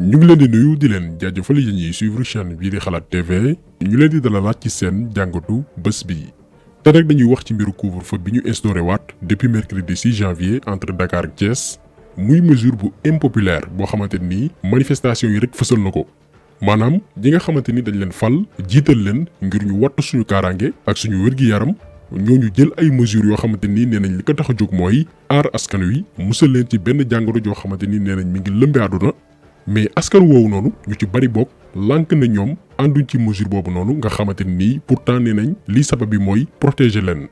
ñu ngi leen di nuyu di leen jaajëfal yi ñuy suivre chaîne bii di xalaat TV ñu leen di dalalaat ci seen jàngatu bés bi te rek dañuy wax ci mbiru couvre-feu bi ñu instauré waat depuis mercredi 6 janvier entre Dakar ak Thiès muy mesure bu impopulaire boo xamante ni manifestation yi rek fësal na ko maanaam ñi nga xamante ni dañ leen fal jiital leen ngir ñu wattu suñu kaaraange ak suñu wér-gi-yaram ñooñu jël ay mesures yoo xamante ni nee nañ li ko tax a jóg mooy aar askan wi musal leen ci benn jàngoro joo xamante ni nee nañ mi ngi lëmbe àdduna mais askan woowu noonu ñu ci bari bokk lànk na ñoom ànduñ ci mesure boobu noonu nga xamante ni pourtant nee nañ lii sabab bi mooy protéger leen.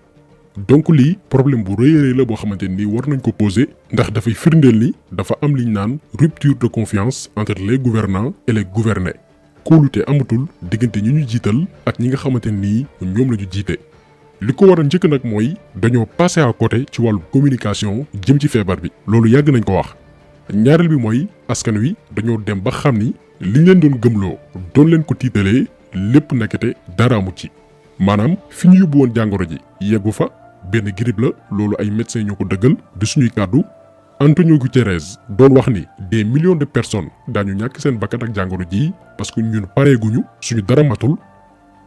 donc lii problème bu rëy a rëy la boo xamante ni war nañ ko poser ndax dafay firndeel ni dafa am liñ naan rupture de confiance entre les gouvernants et les gouvernés kóolute amatul diggante ñi ñu jiital ak ñi nga xamante ni ñoom la ñu jiite. li ko war a njëkk nag mooy dañoo passé à côté ci wàllu communication jëm ci feebar bi loolu yàgg nañ ko wax. ñaareel bi mooy askan wi dañoo dem ba xam ni liñ leen doon gëmloo doon leen ko tiitalee lépp nekkate dara amu ci maanaam fi ñu yóbbu woon jàngoro ji yeggu fa benn grippe la loolu ay médecins ñoo ko dëggal di suñuy kàddu. Antonio Guterres doon wax ni des millions de personnes daañu ñàkk seen bakkan ak jàngoro ji parce que ñun pareeguñu suñu dara matul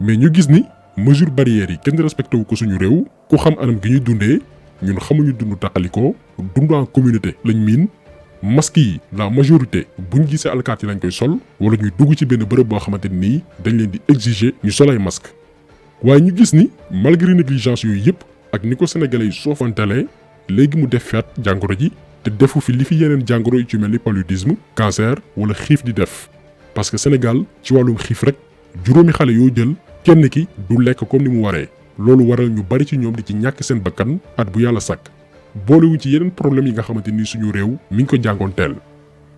mais ñu gis ni mesure barrières yi kenn respecté wu ko suñu réew ku xam anam gi ñuy dundee ñun xamuñu dund taxalikoo dund en communauté lañ miin. masque yi la majorité buñ gisee alkaat yi lañ koy sol wala ñuy dugg ci benn bërëb boo xamante ni dañ leen di exiger ñu sol ay masque waaye ñu gis ni malgré négligence yooyu yëpp ak ni ko sénégalais yi soofantalee léegi mu def feet jàngoro ji te defu fi li fi yeneen jàngoro yu ci mel ni paludisme cancer wala xiif di def parce que Sénégal ci wàllum xiif rek juróomi xale yoo jël kenn ki du lekk comme ni mu waree loolu waral ñu bari ci ñoom di ci ñàkk seen bakkan at bu yàlla sàkk. boolewuñ ci yeneen problème yi nga xamante ni suñu réew mi ngi ko jàngoonteel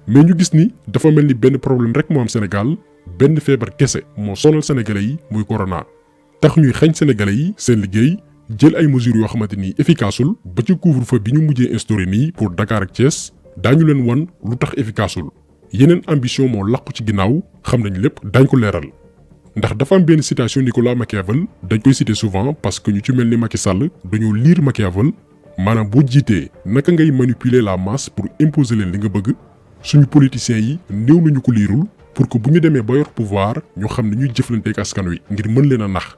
mais ñu gis ni dafa mel ni benn problème rek moo am Sénégal benn feebar kese moo sonal sénégalais yi muy corona. tax ñuy xañ sénégalais yi seen liggéey jël ay mesures yoo xamante ni efficaceul ba ci couvre-feu bi ñu mujjee instauré nii pour Dakar ak Thiès daañu leen wan lu tax efficaceul yeneen ambition moo làqu ci ginnaaw xam nañ lépp dañ ko leeral. ndax dafa am benn citation Nicolas Machiavel dañ koy citer souvent parce que ñu ci mel ni Macky Sall dañoo lire Machiavel. maanaam boo jiitee naka ngay manipuler la masse pour imposer leen li nga bëgg suñu politiciens yi néew nañu ko liirul pour que bu ñu demee ba yor pouvoir ñu xam ne ñuy jëflanteek askan wi ngir mën leen a nax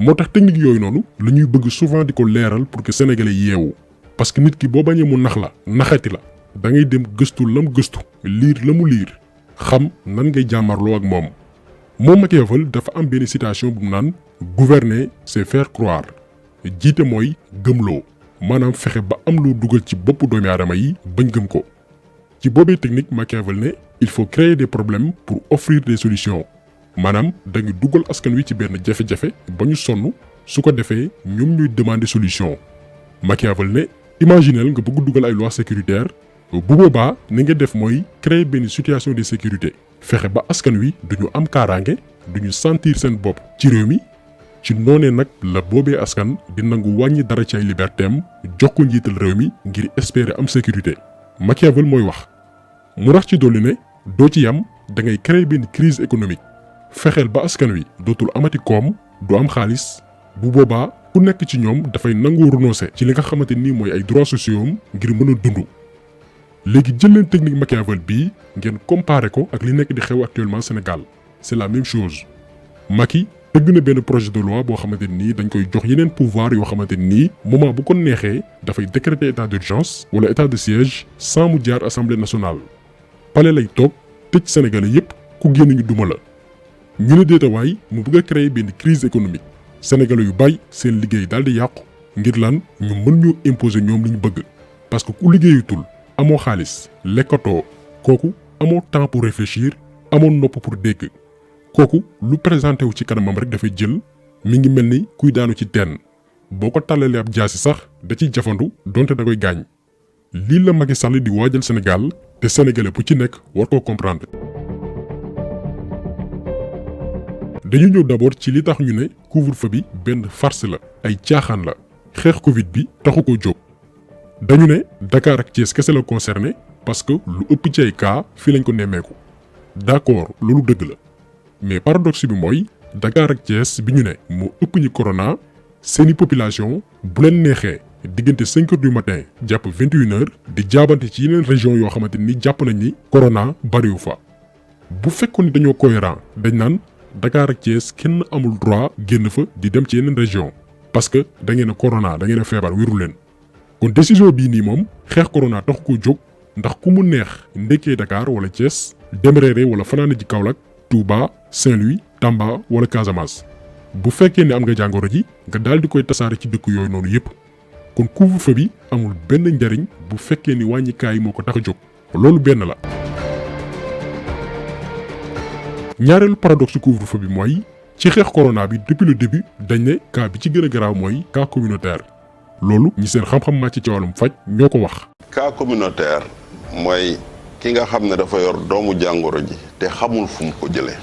moo tax technique yooyu noonu la ñuy bëgg souvent di ko leeral pour que sénégalais yeewu parce que nit ki boo bañee mu nax la naxati la da ngay dem gëstu lam gëstu liir la mu liir xam nan ngay jàmmarloo ak moom Machiavel dafa am benn citation bu mu naan gouverner c'est faire croire jiite mooy gëmloo maanaam fexe ba am loo dugal ci boppu doomi aadama yi bañ gëm ko ci boobee technique Machiavel ne il faut créer des problèmes pour offrir des solutions maanaam da nga dugal askan wi ci benn jafe-jafe ba ñu sonn su ko defee ñoom ñuy demander solution Machiavel ne imaginel nga bëgg dugal ay lois sécuritaires bu boobaa ni nga def mooy créer benn situation de sécurité fexe ba askan wi duñu am kaaraange duñu sentir seen bopp ci réew mi. ci noonee nag la boobee askan di nangu wàññi dara ci ay libertéem jox ko njiital réew mi ngir espérer am sécurité Machiavel mooy wax mu rax ci dolli ne doo ci yam da ngay créer benn crise économique fexeel ba askan wi dootul amati koom du am xaalis bu boobaa ku nekk ci ñoom dafay nangu renoncer ci li nga xamante ni mooy ay droits sociaux ngir mën a dund. léegi jël leen technique Machiavel bii ngeen comparer ko ak li nekk di xew actuellement Sénégal c'est la même chose Macky tëgg na benn projet de loi boo xamante nii dañ koy jox yeneen pouvoir yoo xamante nii moment bu ko neexee dafay décréter état d'urgence wala état de siège sans mu jaar assemblée nationale. palais lay toog tëj sénégalais yépp ku génn ñu duma la ñu ne déetawaay mu bëgg a créer benn crise économique sénégalais yu bàyyi seen liggéey daal di yàqu ngir lan ñu mën ñoo imposer ñoom li ñu bëgg parce que ku liggéeyatul amoo xaalis lekkatoo kooku amoo temps pour réfléchir amoo nopp pour dégg. kooku lu présenté wu ci kanamam rek dafay jël mi ngi mel ni kuy daanu ci teen boo ko tàllalee ab jaasi sax da ciy jafandu donte da koy gaañ lii la Macky Sall di waajal Sénégal te sénégalais bu ci nekk war koo comprendre. dañu ñëw d'abord ci li tax ñu ne couvre-feu bi benn farce la ay caaxaan la xeex Covid bi taxu koo jóg. dañu ne Dakar ak Thiès kese la concerné parce que lu ëpp ci ay cas fii lañ ko nemmeeku d'accord loolu dëgg la. mais paradoxe bi mooy Dakar ak Thiès bi ñu ne moo ëpp ñi corona seeni population bu leen neexee diggante 5 heures du matin jàpp 21 heures di jaabante ci yeneen région yoo xamante ni jàpp nañ ni corona bariwu fa bu fekkoon ni dañoo cohérent dañ naan Dakar ak Thiès kenn amul droit génn fa di dem ci yeneen région parce que da ngeen a corona da ngeen a feebar wéru leen kon décision bii nii moom xeex corona tax koo jóg ndax ku mu neex ndekkee Dakar wala Thiès dem reere wala fanaane ji Kaolack Touba Saint-Louis Tamba wala Casamance bu fekkee ne am nga jàngoro ji nga daal di koy tasaare ci dëkk yooyu noonu yépp kon couvre-feu bi amul benn njariñ bu fekkee ni wàññi kaa yi moo ko tax a jóg loolu benn la. ñaareelu paradoxe couvre-feu bi mooy ci xeex corona bi depuis le début dañ ne cas bi ci gën a garaaw mooy cas communautaire loolu ñi seen xam-xam màcc ci wàllum faj ñoo ko wax. cas communautaire mooy ki nga xam ne dafa yor doomu jàngoro ji te xamul fu mu ko jëlee.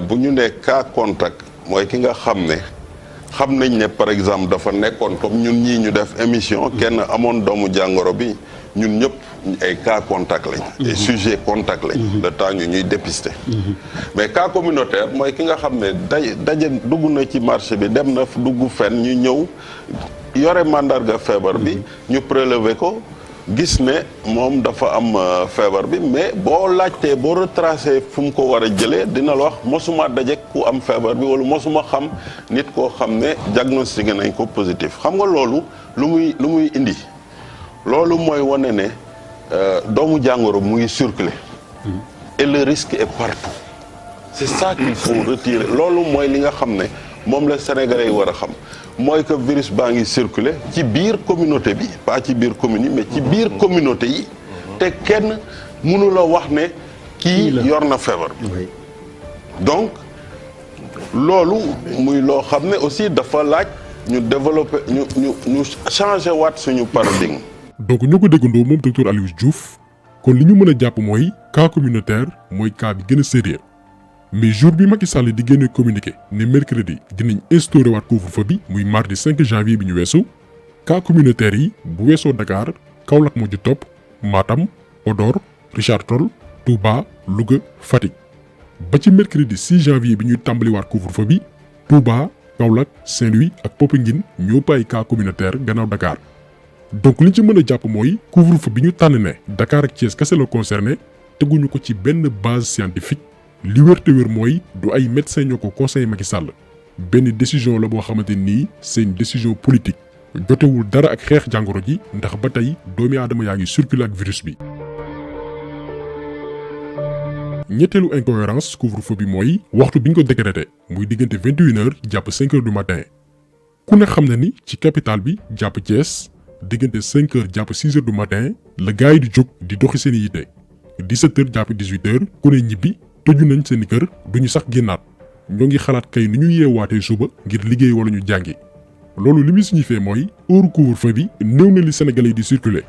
bu ñu nee cas contact mooy ki nga xam ne xam nañ ne par exemple dafa nekkoon comme ñun ñii ñu def émission kenn amoon doomu jàngoro bi ñun ñëpp ay cas contact lañ. ay sujet contact lañ. le temps ñu ñuy dépister. mais cas communautaire mooy ki nga xam ne daje dugg na ci marché bi dem na dugg fenn ñu ñëw yore mandarga feebar bi ñu prélever ko. gis ne moom dafa am feebar bi mais boo laajtee boo retracé fu mu ko war a jëlee dina la wax mosuma daje ku am feebar bi wala mosuma xam nit koo xam ne diagnostiqué nañ ko positif xam nga loolu lu muy indi loolu mooy wane ne doomu jàngoro mu ngi circuler et le risque est partout c'est ça qu'il faut retirer loolu mooy li nga xam ne moom la Sénégalais yi war a xam mooy que virus baa ngi circuler ci biir communauté bi pas ci biir commune yi mais ci biir communauté yi te kenn mënu la wax ne kii yor na feebar bi donc loolu muy loo xam ne aussi dafa laaj ñu développer ñu changer waat suñu paradigme. donc ñoo ko déggandoo moom docteur Aliou Diouf kon li ñu mën a jàpp mooy cas communautaire mooy cas bi gën a sérieux mais jour bi Macky Sall di génne communiqué ne mercredi dinañ instauré waat couvre-feu bi muy mardi 5 janvier bi ñu weesu cas communautaire yi bu weesoo Dakar Kaolack moo ci topp Matam Podor Richard Toll Touba Louga Fatick ba ci mercredi 6 janvier bi ñuy tàmbaliwaat couvre-feu bi Touba Kaolack Saint-Louis ak Popenguine ñoo bàyyi cas communautaire gannaaw Dakar donc liñ ci mën a jàpp mooy couvre-feu bi ñu tànn ne Dakar ak Thiès kese la concerné teguñu ko ci benn base scientifique. li wér te wér mooy du ay médecins ñoo ko conseillé Macky Sall benn décision la boo xamante nii c'est une décision politique jotewul dara ak xeex jàngoro ji ndax ba tey doomi aadama yaa ngi circuler ak virus bi. ñetteelu incohérence couvre-feu bi mooy waxtu bi ñu ko décrété muy diggante 21h jàpp 5h du matin ku ne xam na ni ci capitale bi jàpp Thiès diggante 5h jàpp 6h du matin la gars yi di jóg di doxi seen i yite 17h jàpp 18h ku ne ñibbi. tëju nañ seeni kër duñu sax génnaat ñoo ngi xalaat kay ni ñu yeewaatee suba ngir liggéey wala ñu jàngi loolu li muy signifié mooy heure couvre-feu bi néew na li Sénégalais yi di circuler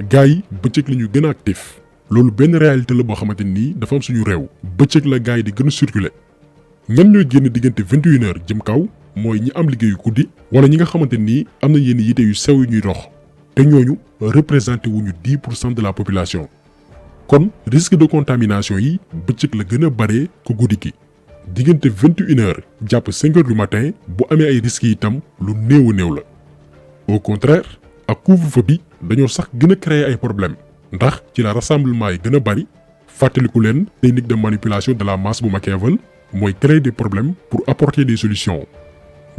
gars yi bëccëg la ñu gën a actif loolu benn réalité la boo xamante nii dafa am suñu réew bëccëg la gars yi di gën a circuler ñan ñooy génn diggante 21h jëm kaw mooy ñi am liggéeyu guddi wala ñi nga xamante nii am na yenn yite yu sew yu ñuy dox te ñooñu représenté wuñu 10% de la population. kon risque de contamination yi bëccëg la gën a bare ko guddi gi diggante 21h jàpp 5h du matin bu amee ay risques itam lu néew a néew la. au contraire ak couvre-feu bi dañoo sax gën a créer ay problèmes ndax ci la rassemblement yi gën a bari fàttaliku leen technique de manipulation de la masse bu Machiavel mooy créer des problèmes pour apporter des solutions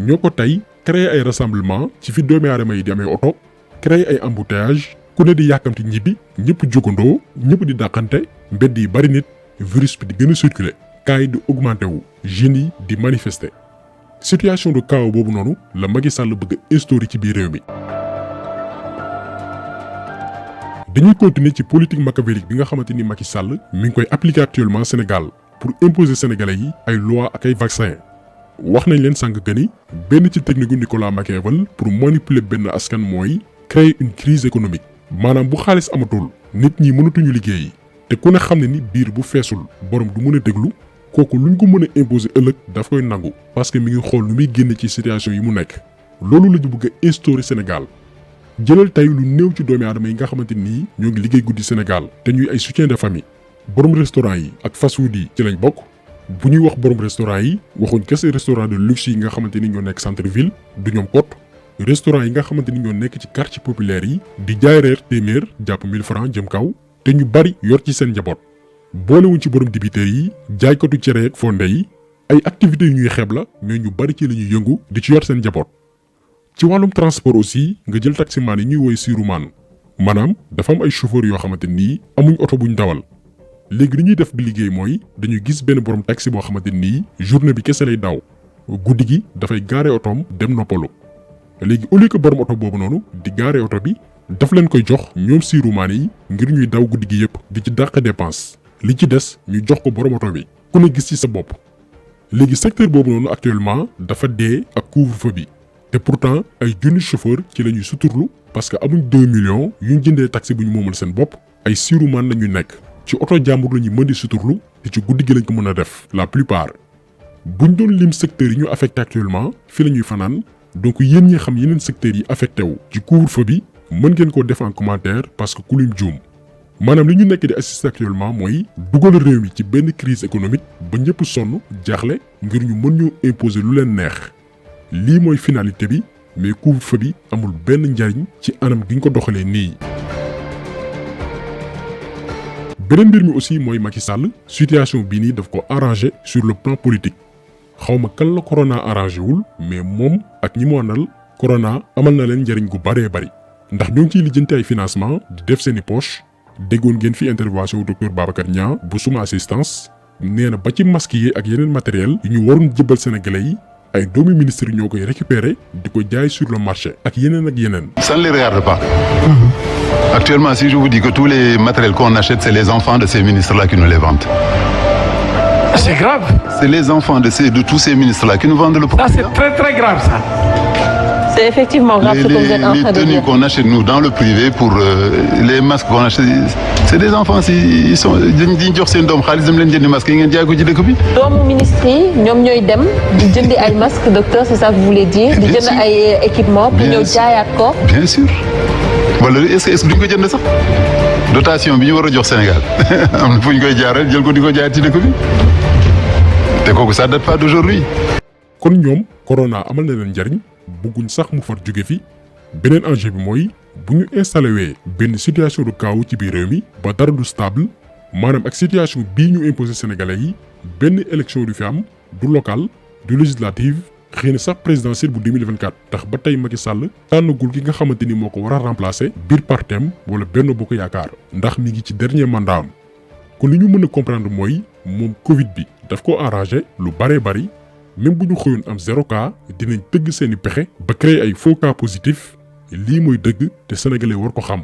ñoo ko tey créer ay rassemblement ci fi doomi aadama yi di amee oto créer ay embouteillage ku ne di yàkkamti ñibbi ñëpp jógandoo ñëpp di dàqante mbedd yi bari nit virus bi di gën a circuler cas yi di augmenté wu jeunes yi di manifester situation de chaos boobu noonu la Macky Sall bëgg a instaurer ci biir réew mi. dañuy continuer ci politique machiavélique bi nga xamante ni Macky Sall mi ngi koy appliquer actuellement Sénégal pour imposer sénégalais yi ay lois ak ay vaccins wax nañ leen sànq que ni benn ci technique gu Nicolas Machiavel pour manipuler benn askan mooy créer une crise économique. maanaam bu xaalis amatul nit ñi mënatuñu liggéey te ku ne xam ne ni biir bu feesul borom du mën a déglu kooku luñ ko mën a imposer ëllëg daf koy nangu parce que mi ngi xool nu muy génn ci situation yi mu nekk loolu la ñu bëgg a instaurer Sénégal jëlal tey lu néew ci doomi aadama yi nga xamante nii ñoo ngi liggéey guddi Sénégal te ñuy ay soutien de famille borom restaurant yi ak fast-food yi ci lañ bokk bu ñuy wax borom restaurant yi waxuñ kese restaurant de luxe yi nga xamante ni ñoo nekk centre ville du ñoom kot restaurant yi nga xamante ni ñoo nekk ci quartier populaire yi di jaay reer téeméer jàpp 1000 francs jëm kaw te ñu bari yor ci seen njaboot boolewuñ ci borom dibiteer yi jaaykatu cere ak fonde yi ay activités yu ñuy xeeb la mais ñu bari ci la ñuy yëngu di ci yor seen njaboot. ci wàllum transport aussi nga jël taximaan yi ñuy woy siirumaan maanaam dafa am ay chauffeur yoo xamante nii amuñ oto buñ dawal léegi li ñuy def bi liggéey mooy dañuy gis benn borom taxi boo xamante nii journée bi kese lay daw guddi gi dafay gaare otoom dem noppalu léegi au lieu que borom oto boobu noonu di gaare oto bi daf leen koy jox ñoom siirumaan yi ngir ñuy daw guddi gi yëpp di ci dàq dépense li ci des ñu jox ko borom oto bi ku ne gis ci sa bopp. léegi secteur boobu noonu actuellement dafa dee ak couvre-feu bi te pourtant ay junni chauffeur ci la ñuy suturlu parce que amuñ 2 millions yuñ jëndee taxi bu ñu moomal seen bopp ay siirumaan lañuy nekk ci oto jàmbur la ñuy mën di suturlu te ci guddi gi lañ ko mën a def la plupart. buñ doon lim secteurs yi ñu affecté actuellement fi la ñuy fanaan donc yéen ñi xam yeneen secteurs yi affecté wu ci couvre-feu bi mën ngeen koo def en commentaire parce que ku lim juum maanaam li ñu nekk di assister actuellement mooy dugal réew mi ci benn crise économique ba ñëpp sonn jaaxle ngir ñu mën ñu imposer lu leen neex lii mooy finalité bi mais couvre-feu bi amul benn njariñ ci anam gi ñu ko doxalee nii. beneen mbir mi aussi mooy Macky Sall situation bii nii daf ko arrangé sur le plan politique xawma kan la corona arrangé wul mais moom ak ñi mu àndal corona amal na leen njariñ gu baree bari ndax ñoo ngi ciy lijjanti ay financement di def seeni poche déggoon ngeen fi intervention docteur Babacar Niang bu suma assistance nee na ba ci masque yi ak yeneen matériel yu ñu waroon jëbal sénégalais yi ay doomi ministre ñoo koy récupérer di ko jaay sur le marché ak yeneen ak yeneen. Ça ne les regarde pas. Actuellement, si je vous dis que tous les matériels qu'on achète, c'est les enfants de ces ministres-là qui nous les vendent. C'est grave. C'est les enfants de tous ces ministres-là qui nous vendent le produit. Ça, c'est très très grave ça. C'est effectivement grave ce que vous êtes en train de dire. Les tenues qu'on achète nous dans le privé pour les masques qu'on achète, c'est des enfants ils sont dañuy jox seen doom xaalis dem leen jëndi masques yi ngeen jaay ko ci dëkk bi. doomu ministre yi ñoom ñooy dem di jëndi ay masques docteur c'est ça que vous voulez dire. di jënd ay équipements pour ñëw jaayaat ko. bien sûr wala est-ce que duñ ko jënd sax dotation bi ñu war a jox Sénégal am na fu ñu koy jaarale jël ko di ko jaayaat ci dëkk bi te kooku ça date pas d'aujourd'hui. kon ñoom corona amal na leen njariñ bëgguñ sax mu far jóge fi beneen enjeu bi mooy bu ñu installé wee benn situation de chaos ci biir réew mi ba dara du stable maanaam ak situation bii ñu imposé sénégalais yi benn élection du fi am du local du législative xëy na sax présidentielle bu 2024 tax ba tey Macky Sall tànnagul ki nga xamante ni moo ko war a remplacer biir partem wala Benno Bokk Yaakaar ndax mi ngi ci dernier mandat am kon li ñu mën a comprendre mooy moom Covid bi daf ko arrangé lu baree bari. même bu ñu xëyoon am 0 cas dinañ tëgg seeni pexe ba créer ay faux cas positif lii mooy dëgg te sénégalais war ko xam.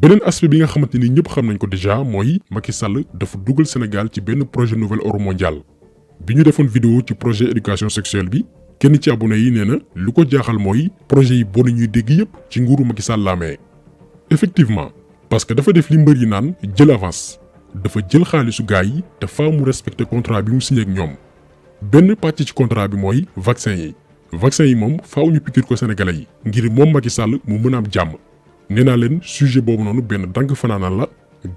beneen aspect bi nga xamante ni ñëpp xam nañ ko déjà mooy Macky Sall dafa dugal Sénégal ci benn projet nouvel ordre mondial bi ñu defoon vidéo ci projet éducation sexuelle bi kenn ci abonné yi nee na lu ko jaaxal mooy projet yi bon ñuy dégg yëpp ci nguuru Macky Sall la amee. effectivement parce que dafa def li mbër yi naan jël avance. dafa jël xaalisu gaay yi te faaw mu respecter contrat bi mu signé ak ñoom benn pàcc ci contrat bi mooy vaccin yi moom faaw ñu piqûre ko sénégalais yi ngir moom Macky Sall mu mën a am jàmm nee naa leen sujet boobu noonu benn dank fanaanal la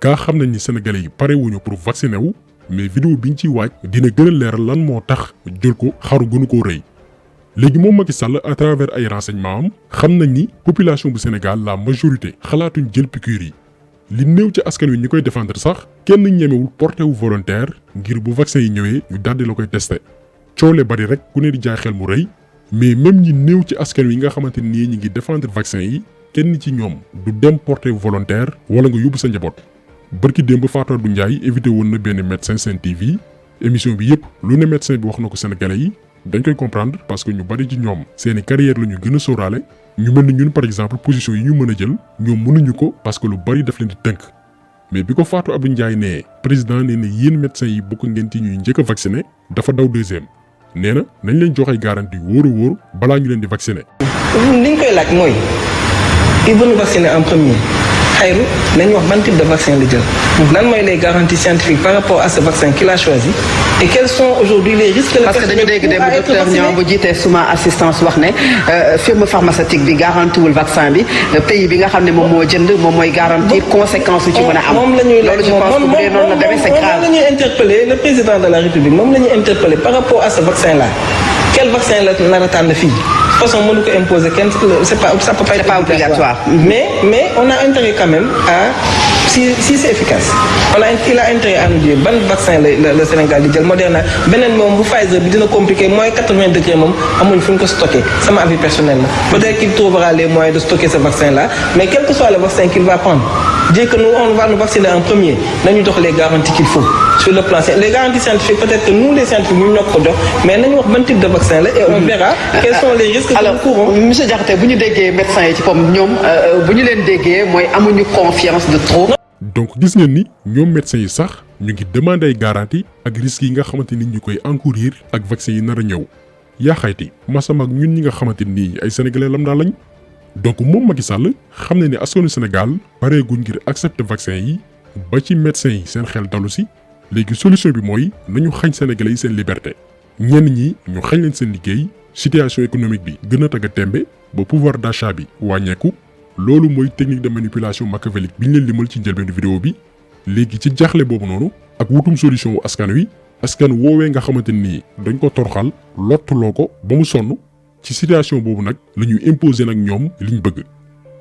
gaa xam nañ ni sénégalais yi pare wuñu pour vacciner wu mais vidéo biñ ciy waaj dina gën a leeral lan moo tax jël ko xaru gënu koo rëy léegi moom Macky Sall à travers ay renseignements am xam nañ ni population bu Sénégal la majorité xalaatuñ jël piqûre yi li néew ci askan wi ñi koy défendre sax kenn ñemewul porté wu volontaire ngir bu vaccin yi ñëwee ñu daldi la koy testé coole bari rek ku ne di jaay xel mu rëy mais même ñi néew ci askan wi nga xamante ni ñi ngi défendre vaccin yi kenn ci ñoom du dem porté wu volontaire wala nga yóbbu sa njaboot. barki démb Fatou Abdou Ndiaye évité woon na benn médecin Sen TV émission bi yëpp lu ne médecin bi wax na ko sénégalais yi dañ koy comprendre parce que ñu bari ci ñoom seeni carrière la ñu gën a sóoraale. ñu mel ni ñun par exemple position yi ñu mën a jël ñoom mënuñu ko parce que lu bari daf leen di tënk mais bi ko Fatou Abdou Ndiaye nee président nee na yéen médecins yi bokk ngeen ci ñuy njëkk a vacciné dafa daw deuxième nee na nañ leen jox ay garantie wóor a wóor balaa ñu leen di vacciner. li ñu koy laaj mooy il veut nous vacciner en premier xayru nañ wax ban type de vaccin la jël. lan mooy les garanties scientifiques par rapport à ce vaccin qu'il a choisi et quels sont aujourd'hui les risques. parce que dañu dégg dem docteur Niang bu jiitee suma assistance wax ne firme pharmaceutique bi garantiwul vaccin bi pays bi nga xam ne moom moo jënd moom mooy garantir conséquences yu ci mën a am. moom la ñuy loolu je pense que bu dee noonu la demee c'est grave. moom la ñuy interpeller le président de la République moom la ñuy interpeller par rapport à ce vaccin là quel vaccin la nar a tànn fii. de toute façon mënu ko imposer kenn ça peut pas être obligatoire. mais on a intérêt quand même à si c'est efficace il a intérêt à nous dire ban vaccin le Sénégal di jël Moderna beneen moom bu Pfizer bi dina compliqué mooy 80 degrés moom amuñ fu ñu ko stocké sama avis personnel la peut-être qu'il trouvera les moyens de stocker ce vaccin là mais quel que soit le vaccin qu'il va prendre dire que nous on va nous vacciner en premier nañu dox les garanties qu'il faut sur le plan les garanties scientifiques peut-être que nous les scientifiques ñu ñoo ko jox mais nañu wax ban type de vaccin la et on verra quels sont les risques que nous courons. Monsieur Diakhaté bu ñu déggee médecins yi ci comme ñoom bu ñu leen déggee mooy amuñu confiance de trop. donc gis ngeen ni ñoom médecins yi sax ñu ngi demander ay garantie ak risques yi nga xamante ni ñu koy encourir ak vaccin yi nar a ñëw yaa xayti masam ak ñun ñi nga xamante ni ay sénégalais lambda lañ. donc moom Macky Sall xam na ne askanu Sénégal pareeguñ ngir accepter vaccin yi ba ci médecins yi seen xel dalu si léegi solution bi mooy nañu xañ sénégalais yi seen liberté ñenn ñi ñu xañ leen seen liggéey situation économique bi gën a tagga tembe ba pouvoir d'achat bi wàññeeku loolu mooy technique de manipulation machiavélique bi ñu leen limal ci njëlbeenu vidéo bi léegi ci jaaxle boobu noonu ak wutum solution wu askan woowee nga xamante ni dañ ko torxal lottuloo ko ba mu sonn ci situation boobu nag la ñuy imposer nag ñoom liñ bëgg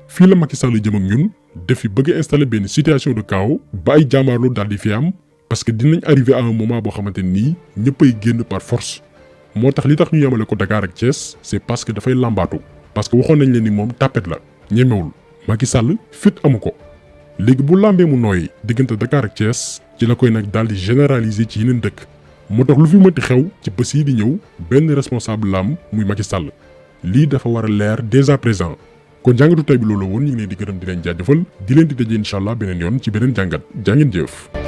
fii la Macky Sall jëm ak ñun def fi bëgg installer benn situation de chaos ba ay jaamaarloo daal di fi am parce que dinañ arriver à un moment boo xamante nii ñëppay génn par force moo tax li tax ñu yemale ko Dakar ak Thiès c'est parce que dafay lambaatu parce que waxoon nañ leen ni moom tapet la ñemewul Macky Sall fit amu ko léegi bu lambee mu nooy diggante Dakar ak Thiès ci la koy nag daal di généraliser ci yeneen dëkk moo tax lu fi mënti xew ci bés yi di ñëw benn responsable lam muy Macky Sall lii dafa war a leer dès à présent kon jàngatu tay bi loolu woon ñu ngi leen di gërëm di leen jaajëfal di leen di daje incha allah beneen yoon ci beneen jàngat jaa ngeen jëf